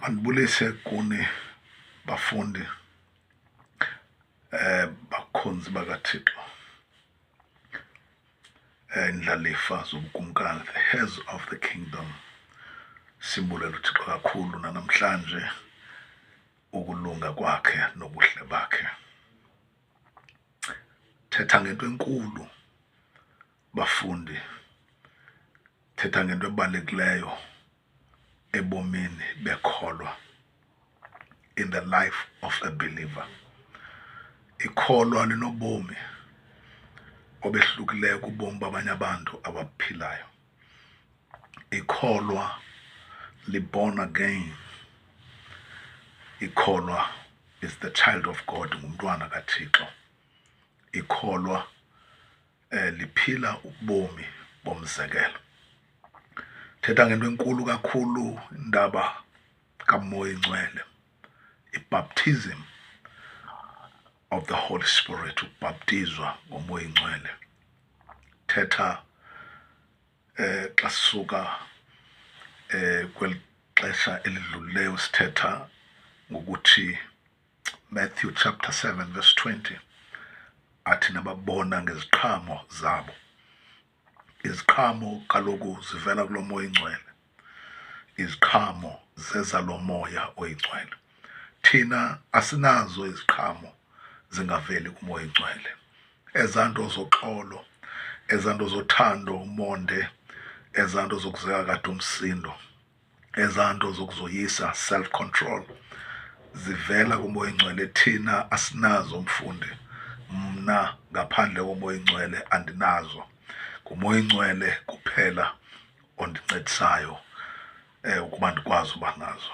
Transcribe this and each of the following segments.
Mandibulise kuni bafundi, bakhonzi bakaThixo, indlalifa zobukumkani, the heirs of the kingdom. Sibulela uThixo kakhulu nanamhlanje ukulunga kwakhe nobuhle bakhe. Thetha ngento enkulu bafundi, thetha ngento ebalulekileyo ebomini bekholwa, in the life of a believer. Ikholwa linobomi obehlukileyo kubomi babanye abantu abaphilayo. Ikholwa li-born again. Ikholwa is the child of God, ngumntwana kaThixo. Ikholwa liphila ubomi bomzekelo. Thetha ngento enkulu kakhulu, indaba kaMoya Ingcwele, i-baptism of the Holy Spirit, ukubhaptizwa ngoMoya Ingcwele. Thetha xa sisuka kweli xesha elidlulileyo sithetha ngokuthi Matthew chapter 7 verse 20 athi nababona ngeziqhamo zabo. Iziqhamo kaloku zivela kulo Moya Ingcwele. Iziqhamo zeza lo Moya oyiNgcwele. Thina asinazo iziqhamo zingaveli kuMoya Ingcwele. Ezaa nto zoxolo, ezaa nto zothando, umonde, ezaa nto zokuzeka kade umsindo, ezaa nto zokuzoyisa, self-control, zivela kuMoya Ingcwele. Thina asinazo mfundi. Mna ngaphandle koMoya Ingcwele andinazo. NguMoya Ingcwele kuphela ondincedisayo ukuba ndikwazi uba nazo.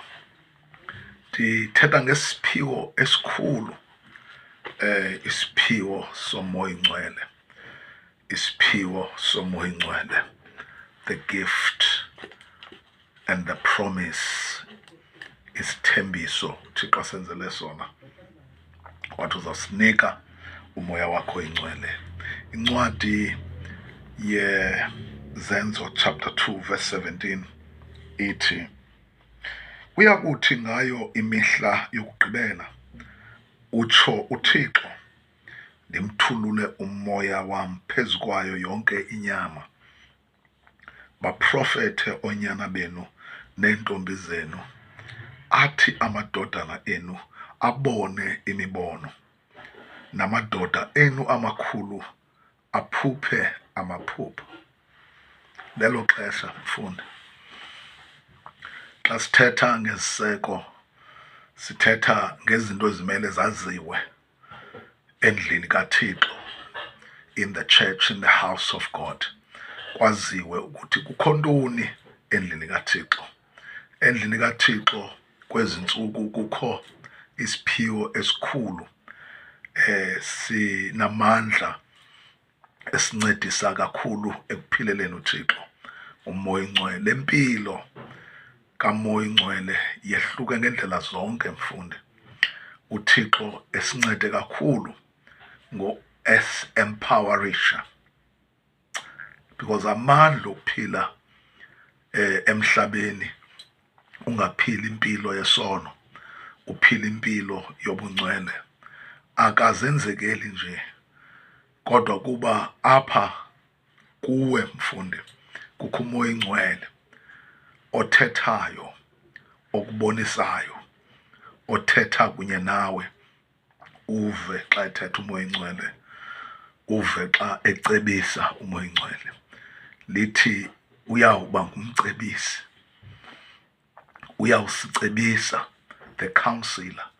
Ndithetha ngesiphiwo esikhulu, isiphiwo soMoya Ingcwele, isiphiwo soMoya Ingcwele, the gift and the promise, isithembiso uThixo asenzele sona, wathi uzawusinika uMoya wakho oyiNgcwele. Incwadi yeZenzo chapter 2 verse 17 ithi, kuyakuthi ngayo imihla yokugqibela, utsho uThixo, ndimthulule umoya wam phezu kwayo yonke inyama, baprofethe oonyana benu neentombi zenu, athi amadodana enu abone imibono, namadoda enu amakhulu aphuphe amaphupha. Lelo xesha mfundi, xa sithetha ngeziseko sithetha ngezinto ezimele zaziwe endlini kaThixo, in the church, in the house of God. Kwaziwe ukuthi kukho ntoni endlini kaThixo. Endlini kaThixo kwezi ntsuku kukho isiphiwo esikhulu, sinamandla esincedisa kakhulu ekuphileleni uThixo, uMoya Ingcwele. Impilo kaMoya Ingcwele yehluke ngendlela zonke mfundi. uThixo esincede kakhulu ngo-es-empowerisha, because amandla okuphila emhlabeni ungaphili impilo yesono, uphila impilo yobungcwele, akazenzekeli nje, kodwa kuba apha kuwe mfundi kukho uMoya Ingcwele othethayo, okubonisayo, othetha kunye nawe. Uve xa ethetha uMoya Ingcwele, uve xa ecebisa uMoya Ingcwele. Lithi uyawuba ngumcebisi, uyawusicebisa, the counselor,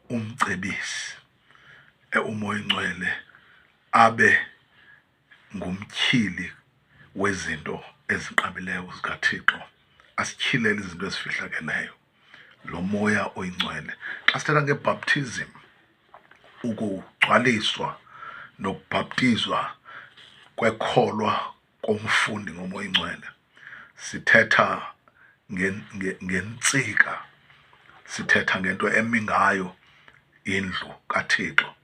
umcebisi. UMoya Ingcwele abe ngumtyhili wezinto ezinqabileyo zikaThixo, asityhilele izinto ezifihlakeleyo. Lo Moya oyiNgcwele. Xa sithetha ngebaptism, ukugcwaliswa nokubhaptizwa kwekholwa komfundi ngoMoya Ingcwele, sithetha ngentsika, sithetha ngento emi ngayo indlu kaThixo.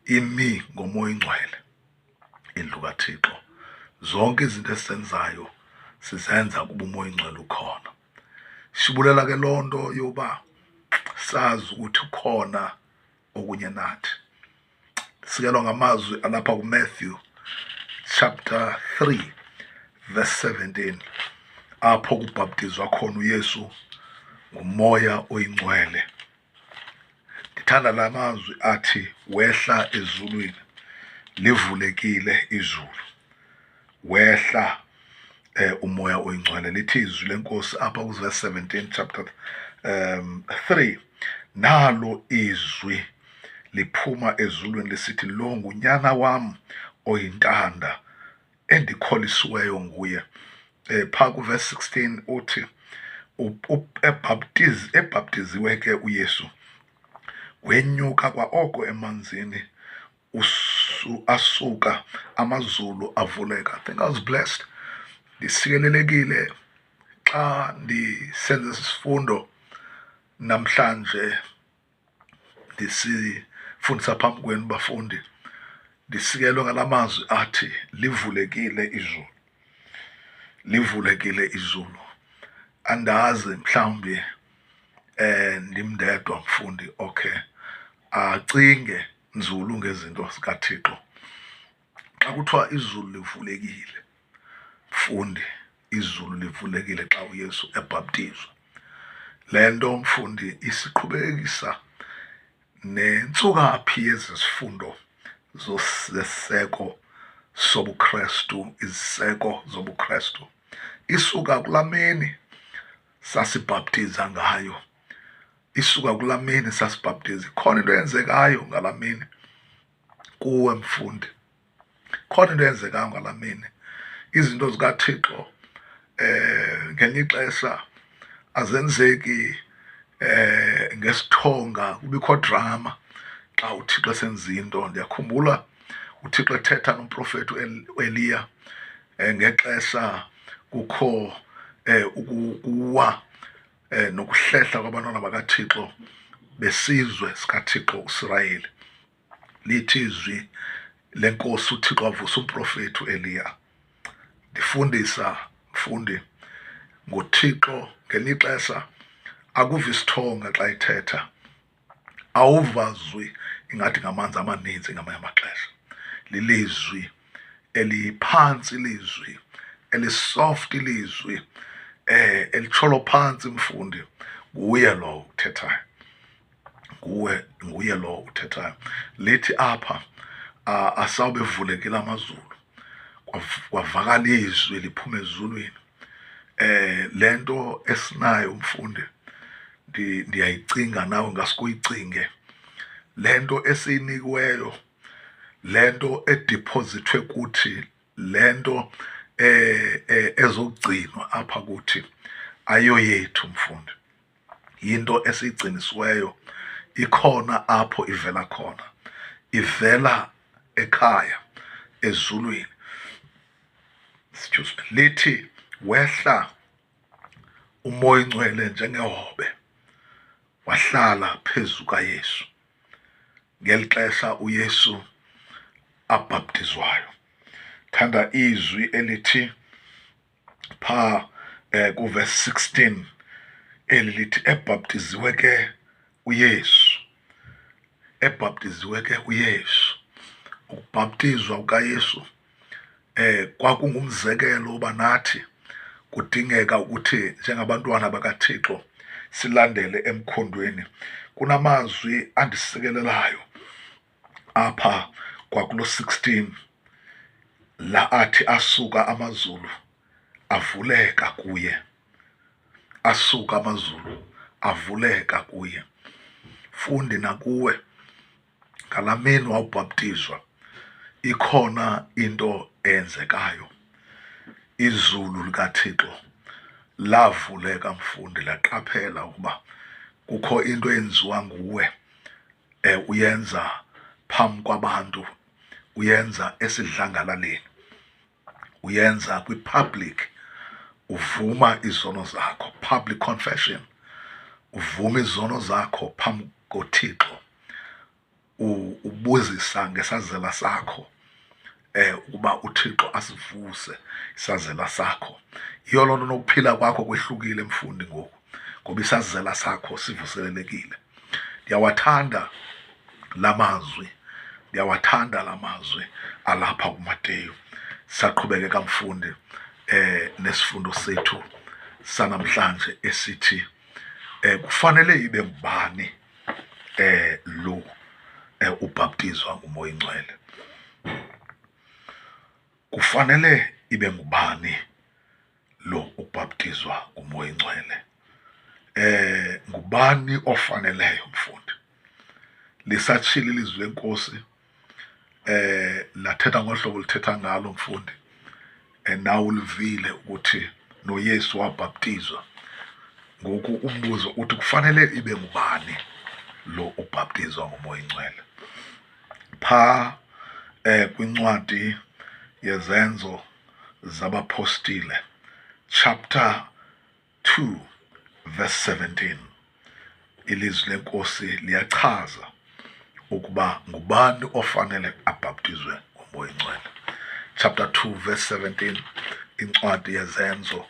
Imi ngoMoya Ingcwele indlu kaThixo. Zonke izinto esizenzayo sizenza kuba uMoya Ingcwele ukhona. Sibulela ke loo nto yoba sazi ukuthi ukhona okunye nathi. Sikelwa ngamazwi alapha kuMatthew chapter 3 verse 17, apho kubhaptizwa khona uYesu nguMoya oyiNgcwele. Ndithanda la mazwi athi wehla ezulwini, livulekile izulu, wehla uMoya oyiNgcwele. Lithi izwi lenkosi apha kuverse 17 chapter 3, nalo izwi liphuma ezulwini lisithi, lo ngunyana wam oyintanda endikholisiweyo nguye. Phaa kuverse 16 uthi ebhaptiziwe ke uYesu, wenyuka kwaoko emanzini, asuka amazulu avuleka. I think I was blessed. Ndisikelelekile xa ndisenza esi sifundo namhlanje, ndisifundisa phambi kwenu bafundi. Ndisikelwe ngala mazwi athi livulekile izulu, livulekile izulu. Andazi mhlawumbi ndim ndedwa mfundi okhe acinge nzulu ngezinto zikaThixo. Xa kuthiwa izulu livulekile mfundi, izulu livulekile xa uYesu ebhaptizwa. Le nto mfundi isiqhubekekisa nentsukaphi yezi zifundo zesiseko sobuKrestu, iziseko zobuKrestu. Isuka kulaa mini sasibhaptiza ngayo, isuka kulaa mini sasibhaptiza. Ikhona into eyenzekayo ngalaa mini kuwe mfundi, khona into eyenzekayo ngalaa mini. Izinto zikaThixo ngelinye ixesha azenzeki ngesithonga, kubikho drama xa uThixo esenza into. Ndiyakhumbula uThixo ethetha nomprofethi uEliya ngexesha kukho ukuwa nokuhlehla kwabantwana bakaThixo besizwe sikaThixo uSirayeli. Lithi izwi lenkosi uThixo wavusa umprofethi uEliya. Ndifundisa mfundi ngoThixo ngelinye ixesha akuva isithonga xa ethetha, awuva zwi ingathi ngamanzi amaninzi ngamanye amaxesha. Lilizwi eliphantsi, ilizwi elisoft, ilizwi elitsholo phantsi mfundi. Nguye lo uthethayo, nguwe, nguye lo uthethayo. Lithi apha asawube evulekile amazulu, kwavakala izwi liphuma ezulwini. Lento esinayo mfundi ndiyayicinga nawe ngasikuyicinge. Lento esiyinikiweyo, lento edeposithwe kuthi, lento ezogcinwa apha kuthi ayoyethu mfundi. Yinto esiyigcinisiweyo, ikhona apho ivela khona, ivela ekhaya ezulwini. Excuse me. Lithi wehla uMoya oyiNgcwele njengehobe wahlala phezu kaYesu ngeli xesha uYesu abhaptizwayo. Thanda izwi elithi pha kuverse 16, eli lithi ebhaptiziwe ke uYesu, ebhaptiziwe ke uYesu. Ukubhaptizwa kukaYesu kwakungumzekelo uba nathi kudingeka ukuthi njengabantwana bakaThixo silandele emkhondweni. Kunamazwi andisikelelayo apha kwakulo 16 la athi asuka amazulu avuleka kuye, asuka amazulu avuleka kuye. Fundi nakuwe ngalaa mini wawubhaptizwa ikhona into eyenzekayo. Izulu likaThixo lavuleka mfundi, laqaphela ukuba kukho into eyenziwa nguwe, uyenza phambi kwabantu, uyenza esidlangalaleni, uyenza kwi-public, uvuma izono zakho, public confession, uvuma izono zakho phambi koThixo, ubuzisa ngesazela sakho ukuba uThixo asivuse isazela sakho. Yiyo loo nto nokuphila kwakho kwehlukile mfundi ngoku. ngoba isazela sakho sivuselelekile. Ndiyawathanda la mazwi, ndiyawathanda la mazwi alapha kuMateyu. Saqhubekeka mfundi nesifundo sethu sanamhlanje esithi kufanele ibe ngubani lo ubhaptizwa nguMoya oyiNgcwele. Kufanele ibe ngubani lo ubhaptizwa nguMoya oyiNgcwele? Ngubani ofaneleyo mfundi? Lisatshile ilizwi lenkosi, lathetha ngohlobo lithetha ngalo mfundi. Nawe ulivile ukuthi noYesu wabhaptizwa. Ngoku umbuzo uthi kufanele ibe ngubani lo ubhaptizwa nguMoya oyiNgcwele? Pha kwincwadi yeZenzo zabaPostile chapter 2 verse 17, ilizwi lenkosi liyachaza ukuba ngubani ofanele abhaptizwe nguMoya oyiNgcwele. Chapter 2 verse 17, incwadi yeZenzo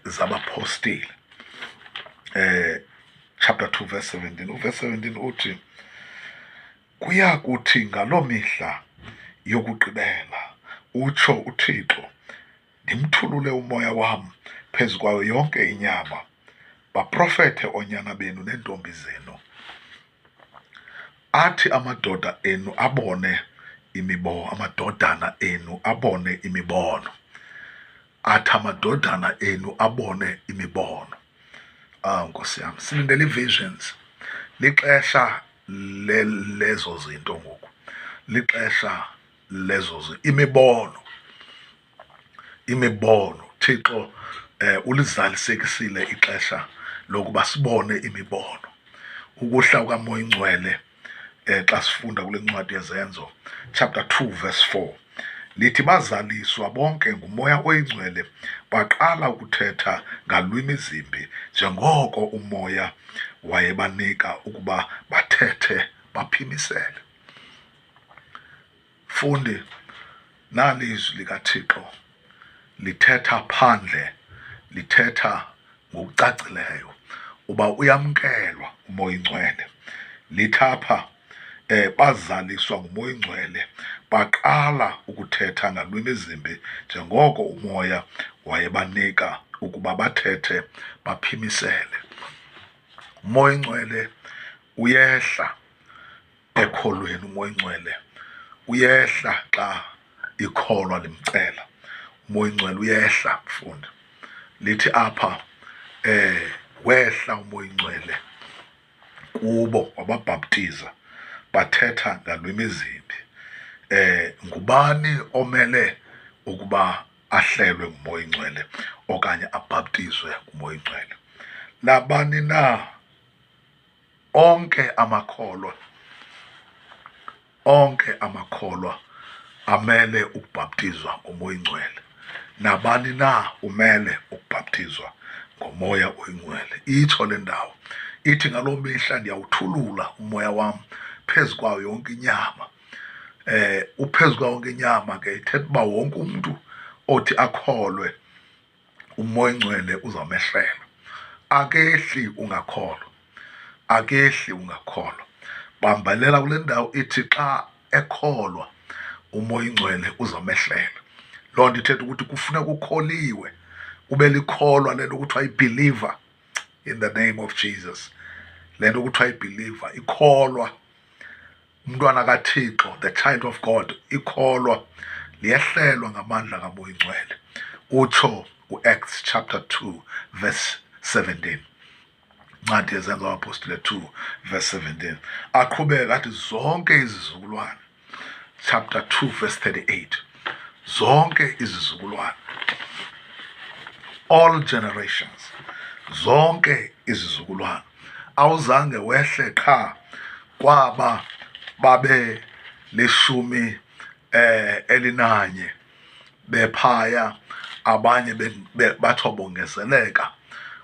zabaPostile, chapter 2 verse 17. Uverse 17 uthi, kuya kuthi ngaloo mihla yokugqibela, utsho uThixo, ndimthulule umoya wam phezu kwayo yonke inyama, baprofethe oonyana benu neentombi zenu, athi amadoda enu abone imibono, amadodana enu abone imibono, athi amadodana enu abone imibono. Nkosi yam, silindele ii-visions. Lixesha lezo zinto ngoku, lixesha lezo zinto, imibono, imibono. Thixo ulizalisekisile ixesha lokuba sibone imibono. Ukuhla kukaMoya oyiNgcwele, xa sifunda kule ncwadi yeZenzo chapter 2 verse 4, lithi bazaliswa bonke nguMoya oyiNgcwele, baqala ukuthetha ngalwimi zimbi njengoko uMoya wayebanika ukuba bathethe baphimisele. Fundi, nalizwi likaThixo lithetha phandle, lithetha ngokucacileyo uba uyamkelwa uMoya oyiNgcwele. Lithapha bazaliswa nguMoya oyiNgcwele, baqala ukuthetha ngalwimi zimbi njengoko uMoya wayebanika ukuba bathethe baphimisele. uMoya oyiNgcwele uyehla ekholweni, uMoya oyiNgcwele uyehla xa ikholwa limcela. uMoya oyiNgcwele uyehla mfundi. Lithi apha wehla uMoya oyiNgcwele kubo, wababhaptiza, bathetha ngalwimi zimbi. Ngubani omele ukuba ahlelwe nguMoya oyiNgcwele okanye abhaptizwe nguMoya oyiNgcwele? Nabani na, onke amakholwa, onke amakholwa amele ukubhaptizwa nguMoya oyiNgcwele. Nabani na umele ukubhaptizwa ngoMoya oyiNgcwele. Itsho le ndawo ithi, ngaloo mihla ndiyawuthulula umoya wam phezu kwayo yonke inyama. Uphezu kwayo yonke inyama ke ithetha uba wonke umntu othi akholwe uMoya oyiNgcwele uzamehlela. Akehli ungakholwa, akehli ungakholwa. Bambelela kule ndawo ithi xa ekholwa uMoya oyiNgcwele uzamehlela. Loo nto ithetha ukuthi kufuneka ukholiwe, ube likholwa. Le nto kuthiwa i-believer in the name of Jesus, le nto kuthiwa i-believer, ikholwa, umntwana kaThixo, the child of God, ikholwa liyehlelwa ngamandla kaMoya oyiNgcwele. Utsho uActs chapter 2 verse 17, incwadi yeZenzo abaPostile 2 verse 17. Aqhubeka athi zonke izizukulwane, chapter 2 verse 38, zonke izizukulwane, all generations, zonke izizukulwane. Awuzange wehle qha kwaba babe lishumi elinanye bephaya, abanye bathiwa bongezeleka,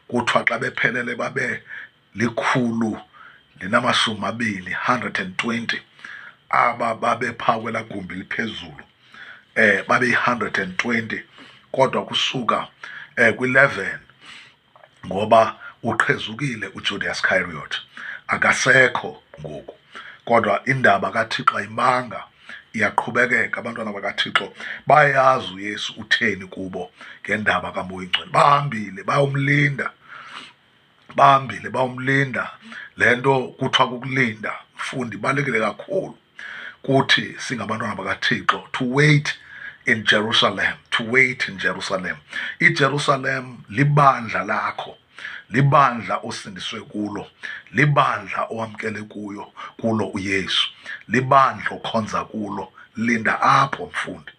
kuthiwa xa bephelele babe 120, 120. Aba babe phaa kwelaa gumbi liphezulu babe yi-120, kodwa kusuka kwi-11, ngoba Uqhezukile uJudas Iscariot, akasekho ngoku, kodwa indaba kaThixo ayimanga, iyaqhubekeka. Abantwana bakaThixo bayazi uYesu utheni kubo ngendaba kaMoya oyiNgcwele. Bahambile bayomlinda, bahambile bayomlinda. Le nto kuthiwa kukulinda, mfundi, ibalulekile kakhulu kuthi singabantwana bakaThixo, to wait in Jerusalem, to wait in Jerusalem. IJerusalem libandla lakho, libandla osindiswe kulo, libandla owamkele kuyo kulo uYesu, libandla okhonza kulo. Linda apho, mfundi,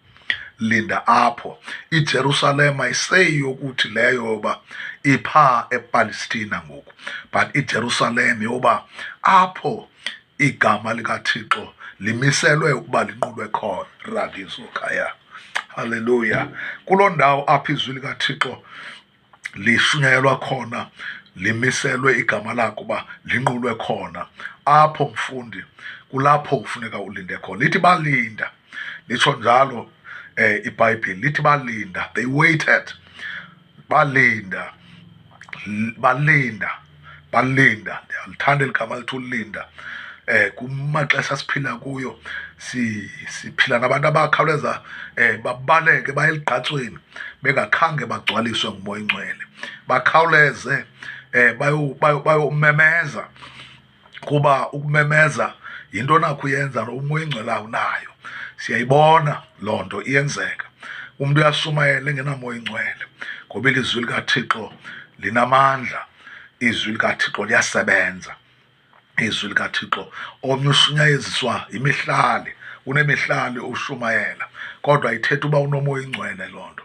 linda apho. IJerusalem ayiseyiyokuthi leyo yoba ipha ePalestina ngoku, but iJerusalem yoba apho igama likaThixo limiselwe ukuba linqulwe khona. Radizo khaya, haleluya. Kuloo ndawo apho izwi likaThixo lishunyayelwa khona, limiselwe igama lakho uba linqulwe khona, apho, mfundi, kulapho kufuneka ulinde khona. Lithi balinda, litsho njalo iBhayibhile, lithi balinda, they waited, balinda, balinda, balinda. Ndiyalithanda eli gama lithi ulinda. Kumaxesha siphila kuyo, siphila nabantu abakhawuleza babaleke baye eligqatsweni bengakhange bagcwaliswe nguMoya oyiNgcwele, bakhawuleze bayomemeza, kuba ukumemeza yinto nakho uyenza uMoya oyiNgcwele awunayo. Siyayibona loo nto iyenzeka, umntu uyashumayela engenaMoya oyiNgcwele, ngoba ilizwi likaThixo linamandla, izwi likaThixo liyasebenza, izwi likaThixo. Omnye ushunyayeziswa imihlali, unemihlali ushumayela, kodwa ithetha uba unoMoya oyiNgcwele. Loo nto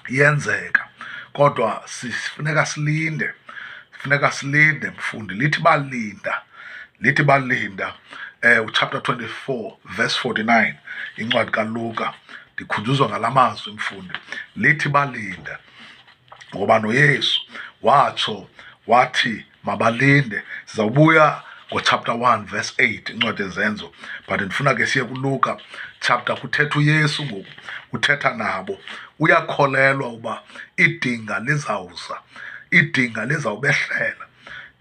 iyenzeka, kodwa sifuneka silinde, funeka silinde, mfundi. Lithi balinda, lithi balinda. Uchapter 24 verse 49, incwadi kaLuka, ndikhunjuzwa ngalamazwi, mfundi. Lithi balinda ngoba noYesu watsho wathi mabalinde. Sizawubuya ngochapter 1 verse 8, incwadi yeZenzo, but ndifuna ke siye kuLuka chapter. Kuthetha uYesu ngoku, uthetha nabo, uyakholelwa uba idinga lizawuza, idinga lizawubehlela,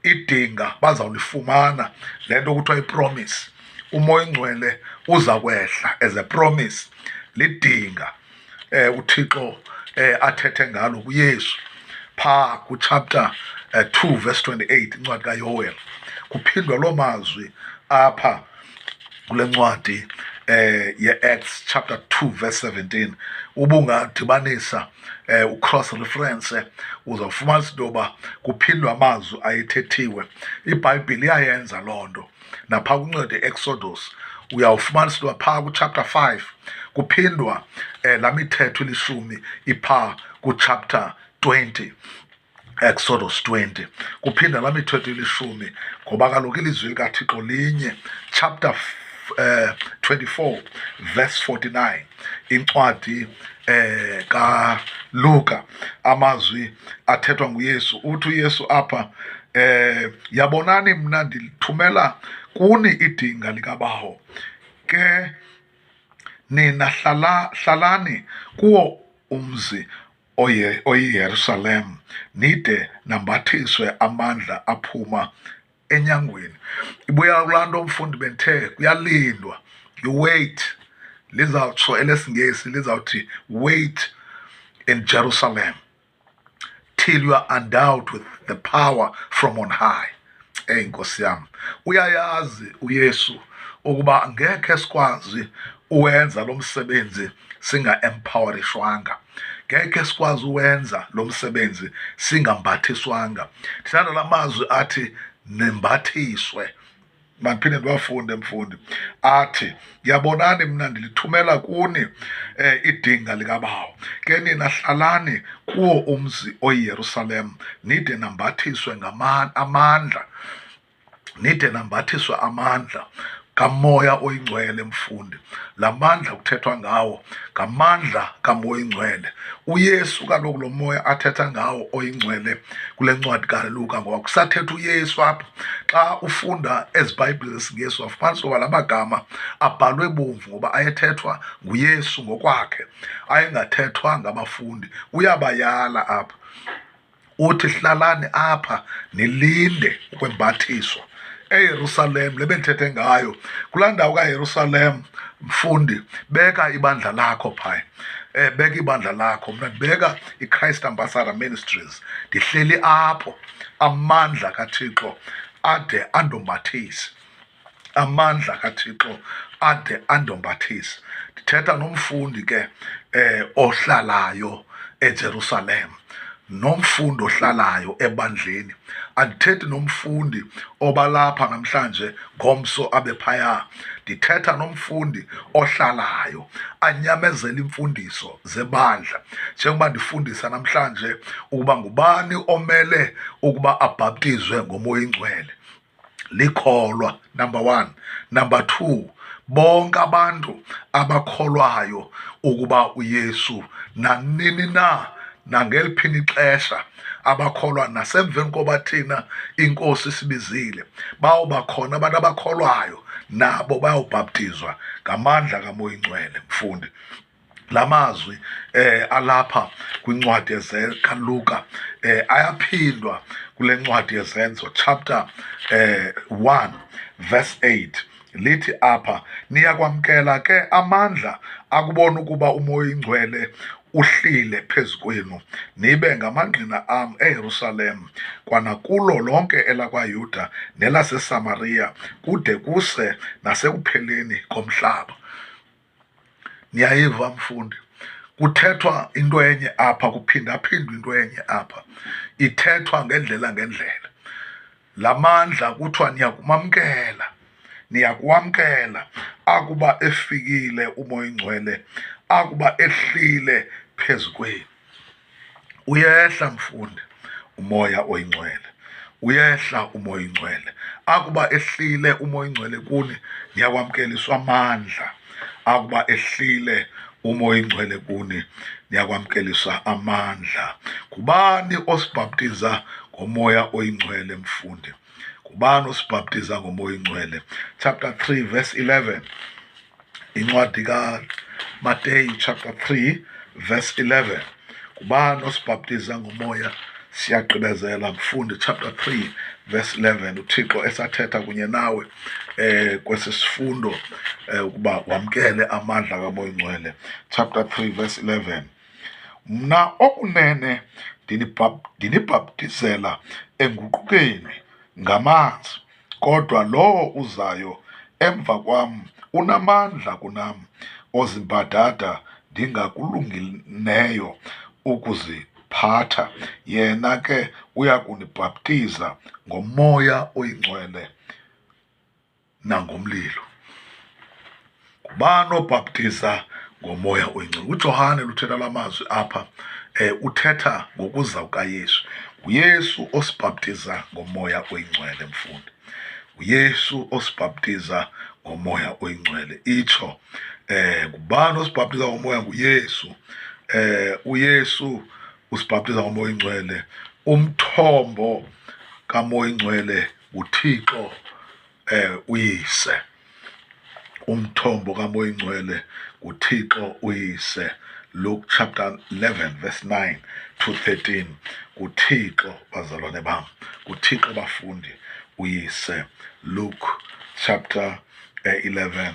idinga bazawulifumana, le nto kuthiwa ipromise, uMoya oyiNgcwele uza kwehla as a promise. Lidinga uThixo athethe ngalo kuYesu pha kuchapter 2 verse 28, incwadi kaYoel. Kuphindwa loo mazwi apha kule ncwadi ye-Acts chapter 2 verse 17. Ubungadibanisa ucross reference, uzawufumanisa into yoba kuphindwa amazwi ayethethiwe. IBhayibhile iyayenza loo nto. Napha kwincwadi Exodus uyawufumanisa into yoba phaa kuchapter 5 kuphindwa laa mithetho ilishumi iphaa kuchapter 20, Exodus 20, kuphinda laa mithetho ilishumi, ngoba kaloku ilizwi likaThixo linye. Chapter 24 verse 49, incwadi kaLuka, amazwi athethwa nguYesu. Uthi uYesu apha, "Yabonani, mna ndithumela kuni idinga likaBawo, ke nina hlalani kuwo umzi oye oyiYerusalem nide nambathiswe amandla aphuma enyangweni." Ibuya kulaa nto, mfundi, bendithe kuyalindwa, you wait. Lizawutsho elesiNgesi, lizawuthi wait in Jerusalem till you are endowed with the power from on high. Eyi Nkosi yam, uyayazi uYesu ukuba ngekhe sikwazi uwenza lo msebenzi singa-empowerishwanga, ngekhe sikwazi uwenza lo msebenzi singambathiswanga. Ndithanda la mazwi athi nembathiswe. Mandiphinde ndiwafunde, mfundi. Athi, "Yabonani, mna ndilithumela kuni idinga likaBawo, ke nina hlalani kuwo umzi oyiYerusalem nide nambathiswe amandla, nide nambathiswe amandla kaMoya oyiNgcwele." Mfundi, la mandla kuthethwa ngawo ngamandla kaMoya oyiNgcwele. UYesu kaloku lo moya athetha ngawo oyiNgcwele kule ncwadi kaLuka, ngoba kusathetha uYesu apha. Xa ufunda ezi Bhayibhile zesiNgesi wafumanisa uba la magama abhalwe bomvu ngoba ayethethwa nguYesu ngokwakhe, ayengathethwa ngabafundi. Uyabayala apha. Uthi hlalani apha nilinde ukwembathiswa eYerusalem le bendithethe ngayo. Kulaa ndawo kaYerusalem, mfundi, beka ibandla lakho phaya. Beka ibandla lakho. Mna ndibeka iChrist Ambassador Ministries, ndihleli apho. Amandla kaThixo ade andombathise, amandla kaThixo ade andombathise. Ndithetha nomfundi ke ohlalayo eJerusalem, nomfundi ohlalayo ebandleni. Andithethi nomfundi obalapha namhlanje ngomso abe phaya. Ndithetha nomfundi ohlalayo anyamezele imfundiso zebandla, njengoba ndifundisa namhlanje ukuba ngubani omele ukuba abhaptizwe ngoMoya oyiNgcwele. Likholwa, number 1. Number 2, bonke abantu abakholwayo ukuba uYesu nanini na nangeliphini ixesha, abakholwa nasemveni koba thina iNkosi isibizile, bawuba khona abantu abakholwayo nabo bayawubhaptizwa ngamandla kaMoya oyiNgcwele. Mfundi, la mazwi alapha kwincwadi kaLuka ayaphindwa kule ncwadi yeZenzo chapter 1 verse 8. Lithi apha, niyakwamkela ke amandla akubona ukuba uMoya oyiNgcwele uhlile phezu kwenu, nibe ngamangqina am eYerusalem kwanakulo lonke elakwaYuda nelaseSamariya kude kuse nasekupheleni komhlaba. Niyayiva mfundi, kuthethwa into enye apha, kuphindaphindwa into enye apha, ithethwa ngendlela ngendlela. La mandla kuthiwa niyakumamkela, niyakuwamkela akuba efikile uMoya oyiNgcwele, akuba ehlile phezu kwenu. Uyehla mfundi uMoya oyiNgcwele, uyehla uMoya oyiNgcwele. Akuba ehlile uMoya oyiNgcwele kuni, niyakwamkeliswa amandla. Akuba ehlile uMoya oyiNgcwele kuni, niyakwamkeliswa amandla. Ngubani osibhaptiza ngoMoya oyiNgcwele mfundi? Ngubani osibhaptiza ngoMoya oyiNgcwele? Chapter 3 verse 11. Incwadi kaMateyu chapter 3 verse 11. Ngubani osibhaptiza ngoMoya? Siyagqibezela mfundi, chapter 3 verse 11. uThixo esathetha kunye nawe kwesi sifundo ukuba wamkele amandla kaMoya oyiNgcwele. Chapter 3 verse 11. Mna okunene ndinibhaptizela enguqukeni ngamanzi, kodwa lowo uzayo emva kwam unamandla kunam, ozimbadada ndingakulungileyo ukuziphatha. Yena ke uya kunibhaptiza ngoMoya oyiNgcwele nangomlilo. Ngubani obhaptiza ngoMoya oyiNgcwele? UJohane luthetha la mazwi apha, uthetha ngokuza kukaYesu. NguYesu osibhaptiza ngoMoya oyiNgcwele mfundi. NguYesu osibhaptiza ngoMoya oyiNgcwele. Itsho ngubani osibhaptiza ngoMoya? NguYesu. uYesu usibhaptiza ngoMoya oyiNgcwele. Umthombo kaMoya oyiNgcwele nguThixo uYise. Umthombo kaMoya oyiNgcwele nguThixo uYise. Luke chapter 11 verse 9 to 13. NguThixo bazalwane bam, nguThixo bafundi uYise. Luke chapter 11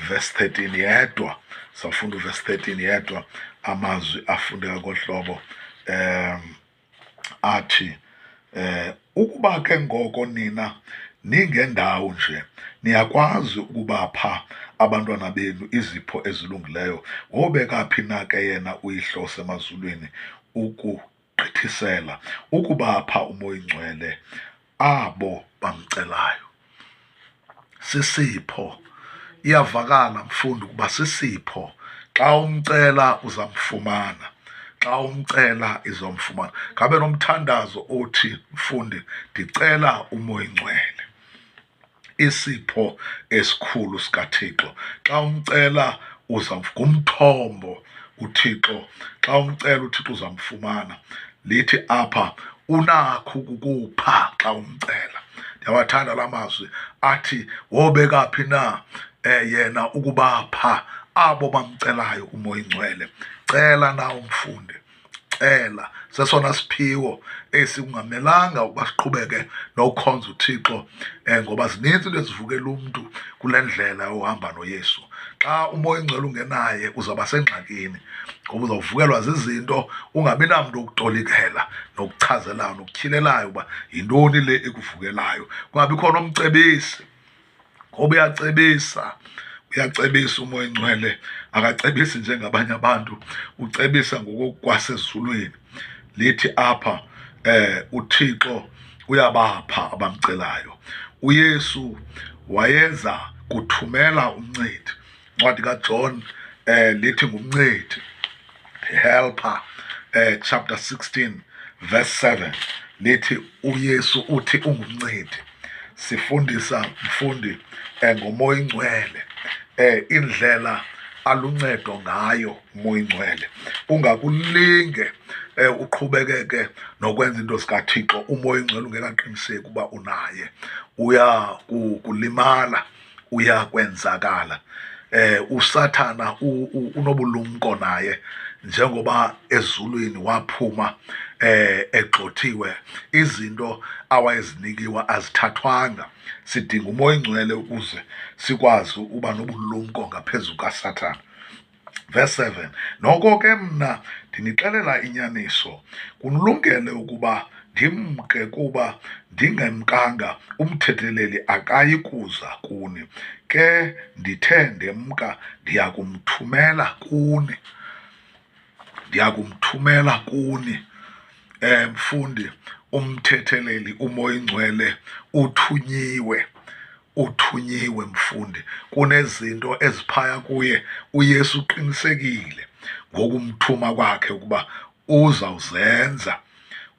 verse 13 yedwa. Sawufunda uverse 13 yedwa. Amazwi afundeka ngohlobo athi ukuba ke ngoko nina ningendawo nje niyakwazi ukubapha abantwana benu izipho ezilungileyo, wobeka phi na ke yena uyihlo osemazulwini ukugqithisela ukubapha uMoya oyiNgcwele abo bamcelayo. Sisipho. Iyavakala mfundi ukuba sisipho. Xa umcela uzamfumana, xa umcela izomfumana. Ngabe nomthandazo othi mfundi, ndicela uMoya oyiNgcwele, isipho esikhulu sikaThixo. Xa umcela uzamfumana, uThixo. Xa umcela uThixo uzamfumana. Lithi apha unakho ukukupha xa umcela. Ndiyawathanda la mazwi athi wobeka phi na yena ukubapha abo bamcelayo uMoya oyiNgcwele. Cela na umfundi, Cela, sesona siphiwo esi kungamelanga ukuba siqhubeke nokukhonza uThixo, ngoba zinintsi into ezivukela umntu kule ndlela yohamba noYesu. Xa uMoya oyiNgcwele ungenaye uzawuba sengxakini, ngoba uzawuvukelwa zizinto ungabi namntu wokutolikela nokuchazelayo nokutyhilelayo uba yintoni le ekuvukelayo, kungabikho nomcebisi, ngoba uyacebisa. Uyacebisa uMoya oyiNgcwele, akacebisi njengabanye abantu, ucebisa ngokokwasezulwini. Lithi apha uThixo uyabapha abamcelayo. UYesu wayeza kuthumela umncedi. Incwadi kaJohn lithi ngumncedi, helper, chapter 16 verse 7 lithi uYesu uthi ungumncedi. Sifundisa mfundi ngoMoya oyiNgcwele, indlela aluncedo ngayo uMoya oyiNgcwele. Ungakulinge uqhubekeke nokwenza into zikaThixo uMoya oyiNgcwele ungekaqiniseki uba unaye. Uya kulimala, uya kwenzakala. USathana unobulumko naye, njengoba ezulwini waphuma egxothiwe, izinto awayezinikiwe azithathwanga. Sidinga uMoya oyiNgcwele ukuze sikwazi uba nobulumko ngaphezu kukaSathana. Verse 7, noko ke mna ndinixelela inyaniso, kunilungele ukuba ndimke, kuba ndingemkanga umthetheleli akayi kuza kuni, ke ndithe ndemka ndiya kumthumela kuni, ndiya kumthumela kuni. Mfundi, umthetheleli uMoya oyiNgcwele uthunyiwe, uthunyiwe mfundi. Kunezinto eziphaya kuye, uYesu uqinisekile ngokumthuma kwakhe ukuba uzawuzenza.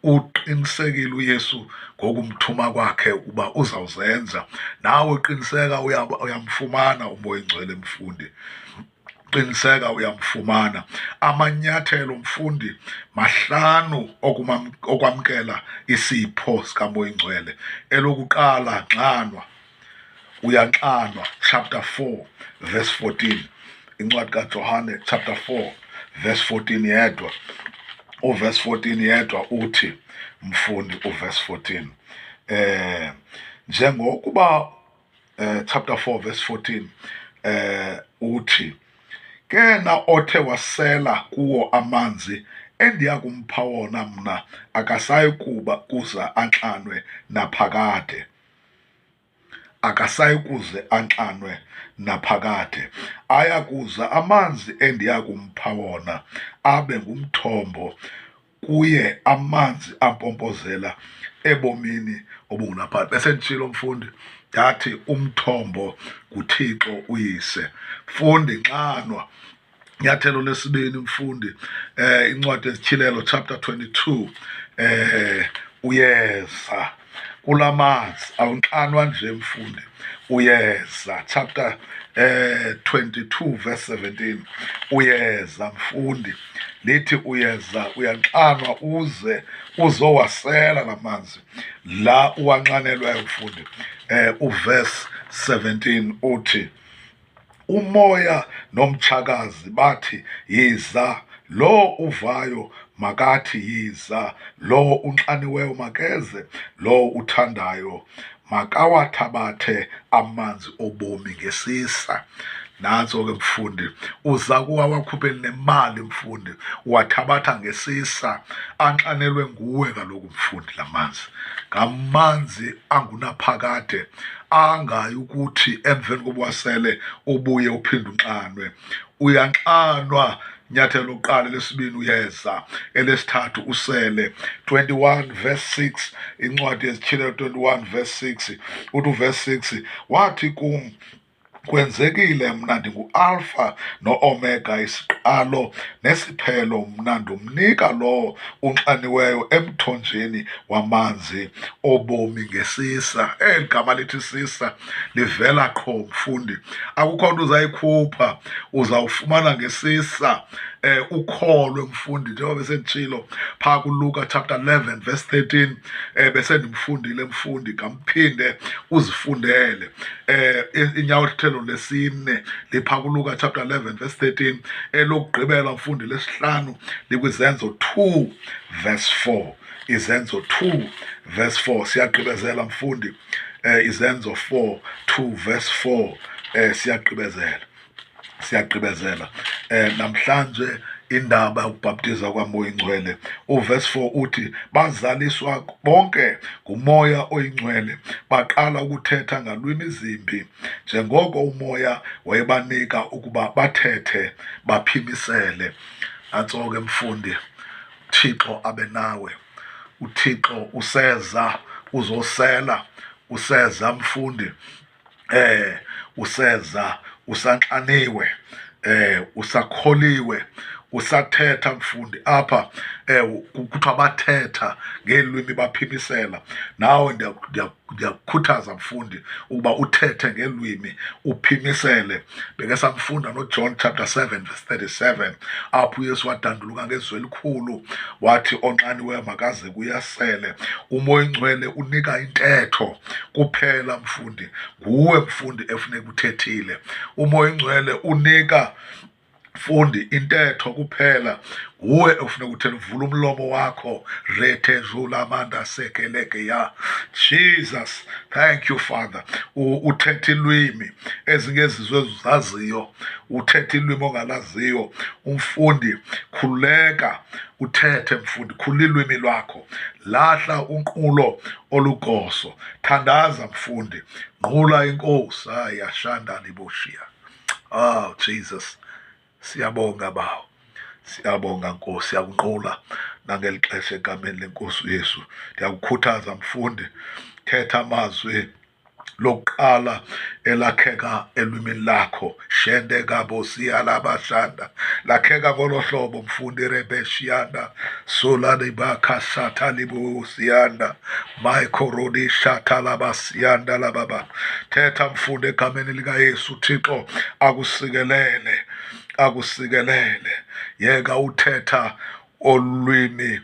Uqinisekile uYesu ngokumthuma kwakhe ukuba uzawuzenza. Nawe qiniseka uyamfumana uMoya oyiNgcwele mfundi. Qiniseka uyamfumana. Amanyathelo mfundi mahlanu okwamkela isipho sikaMoya oyiNgcwele. Elokuqala, nxanwa. Uyanxanwa, chapter 4 verse 14. Incwadi kaJohane chapter 4 verse 14 yedwa. Uverse 14 yedwa uthi mfundi, uverse 14. Njengokuba chapter 4 verse 14 uthi, ke na othe wasela kuwo amanzi endiya kumpha wona mna akasayi kuba kuza anxanwe naphakade. Akasayi kuze anxanwe naphakade. Aya kuza amanzi endiya kumpha wona abe ngumthombo kuye, amanzi ampompozela ebomini obungunaphakade. Bese nditshilo mfundi, ndathi umthombo nguThixo uYise. Mfundi, nxanwa. Inyathelo lesibini mfundi, incwadi yezityhilelo chapter 22, uyeza kulamanzi, awunxanwa nje mfundi, uyeza. Chapter 22 verse 17, uyeza mfundi, lithi uyeza, uyanxanwa uze uzowasela lamanzi la uwanxanelweyo mfundi. Uverse 17 uthi, umoya nomtshakazi bathi yiza, lo uvayo makathi yiza, lo unxaniweyo makeze, lo uthandayo makawathabathe amanzi obomi ngesisa. Nantso ke mfundi, uza kuwa wakhupheni nemali mfundi, uwathabatha ngesisa, anxanelwe nguwe kaloku mfundi lamanzi. Ngamanzi angunaphakade, angayi ukuthi emveni kobuwasele ubuye uphinde unxanwe. Uyanxanwa, inyathelo lokuqala, elesibini uyeza, elesithathu usele. 21 verse 6, incwadi yezityhilelo 21 verse 6, uthi uverse 6, wathi kum, kwenzekile, mna ndinguAlpha noOmega, isiqalo nesiphelo, mna ndomnika lowo unxaniweyo emthonjeni wamanzi obomi ngesisa. Eli gama lithi sisa livela qho mfundi, akukho nto uzayikhupha, uzawufumana ngesisa. Ukholwe mfundi, njengoba besenditshilo phaa kuLuka chapter 11 verse 13, besendimfundile mfundi, ngamphinde uzifundele. Inyathelo lesine liphaa kuLuka chapter 11 verse 13. Elokugqibela mfundi, lesihlanu, likwiZenzo 2 verse 4. Izenzo 2 verse 4. Siyagqibezela mfundi. Izenzo 4 2 verse 4. Siyagqibezela, siyagqibezela namhlanje indaba yokubhaptiza kwaMoya Ingcwele. Uverse 4 uthi bazaliswa bonke nguMoya oyiNgcwele, baqala ukuthetha ngalwimi zimbi njengoko uMoya wayebanika ukuba bathethe baphimisele. Nantso ke mfundi, Thixo abe nawe. UThixo useza uzosela, useza mfundi, useza usanxaniwe, usakholiwe, usathetha mfundi. Apha kuthiwa bathetha ngeelwimi baphimisela. Nawe ndiyakukhuthaza mfundi ukuba uthethe ngeelwimi uphimisele. Beke samfunda noJohn chapter 7 verse 37, apho uYesu wadanduluka ngezwi elikhulu wathi onxaniweyo makaze kuyasele. UMoya Ingcwele unika intetho kuphela mfundi, nguwe mfundi efuneka uthethile. UMoya Ingcwele unika mfundi intetho kuphela, nguwe ofuneka uthele, uvula umlomo wakho. Rethe jula manda sekeleke ya Jesus, thank you Father. Uthethe ilwimi ezingezizo ezizaziyo, uthethe ilwimi ongalaziyo umfundi. Khululeka uthethe mfundi, khulula ilwimi lwakho, lahla unqulo olugoso, thandaza mfundi, nqula inkosi. Ayashanda liboshiya. Oh Jesus, siyabonga Bawo, siyabonga Nkosi, siyakunqula nangeli xesha egameni lenkosi uYesu. Ndiyakukhuthaza mfundi, thetha amazwi lokuqala elakheka elwimini lakho. Shende kabo siyalabashanda, lakheka ngolo hlobo mfundi. Rebeshiyanda solani bakasatha libo siyanda mayikhorodi shatha labasiyanda lababa. Thetha mfundi egameni likaYesu. Thixo akusikelele, akusikelele. Yeka uthetha olwimi.